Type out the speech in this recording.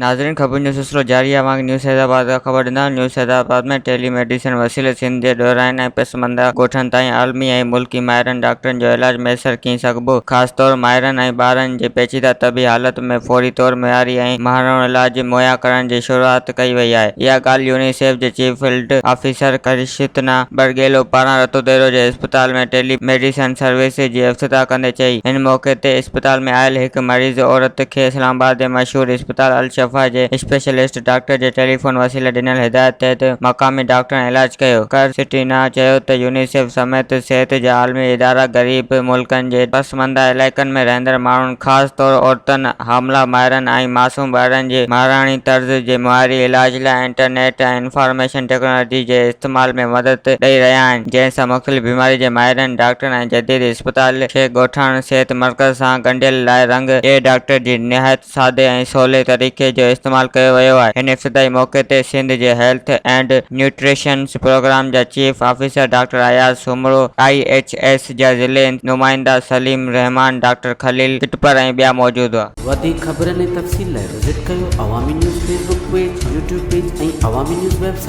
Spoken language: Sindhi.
ناظرين خبرن جو سلسلو جاري آهي اوهان کي نيو سيدآباد کان خبر ڏيندا آهيون نيو سيدآباد ۾ ٽيلي ميڊيسن وسيلي سنڌ جي ڏورانهن ۽ پسمانده ڳوٺن تائين عالمي ۽ ملڪي ماهرن ڊاڪٽرن جو علاج ميسر ڪيئن سگهبو خاص طور مائرن ۽ ٻارن جي پيچيده طبي حالت ۾ فوري طور معياري ۽ ماهراڻو علاج مهيا ڪرڻ جي شروعات ڪئي وئي آهي اها ڳالهه يونيسيف جي چيف فيلڊ آفيسر ڪرشتنا برگيلو پاران رتوديرو جي اسپتال ۾ ٽيلي ميڊيسن سروس جي افتتاح ڪندي چئي. ان موقعي تي اسپتال ۾ آيل هڪ مريض عورت کي اسلام آباد جي مشهور اسپتال الشفا جي اسپيشلسٽ ڊاڪٽر جي ٽيليفون وسيلي ڏنل هدايت تحت مقامي ڊاڪٽرن علاج ڪيو. ڪرسٽينا چيو ته يونيسيف سميت صحت جا عالمي ادارا غريب ملڪن جي پسمانده علائقن ۾ رهندڙ ماڻهن خاص طور عورتن، حامله مائرن ۽ معصوم ٻارڙن جي ماهراڻي طرز جي معياري علاج لاء انٽرنيٽ ۽ انفارميشن ٽيڪنالاجي جي استعمال ۾ مدد ڏئي رهيا آهن جنهن سان مختلف بيماري جي ماهرن ڊاڪٽرن ۽ جديد اسپتال کي ڳوٺاڻن صحت مرڪز سان ڳنڍيل لاء رنگ اي ڊاڪٽر جي نهايت سادي ۽ سولي طريقي جو استعمال ڪيو ويو آهي هن افتتاحي موقعي تي سنڌ جي هيلٿ اينڊ نيوٽريشنس پروگرام جا chief officer doctor Ayaz Soomro, I H S جا ضلعي نمائندا سليم الرحمان، ڊاڪٽر خليل ڪٽپر ۽ ٻيا موجود هئا. وڌيڪ خبرن ۽ تفصيل لاء وزٽ ڪيو Awami news Facebook page, YouTube page ۽ Awami news website.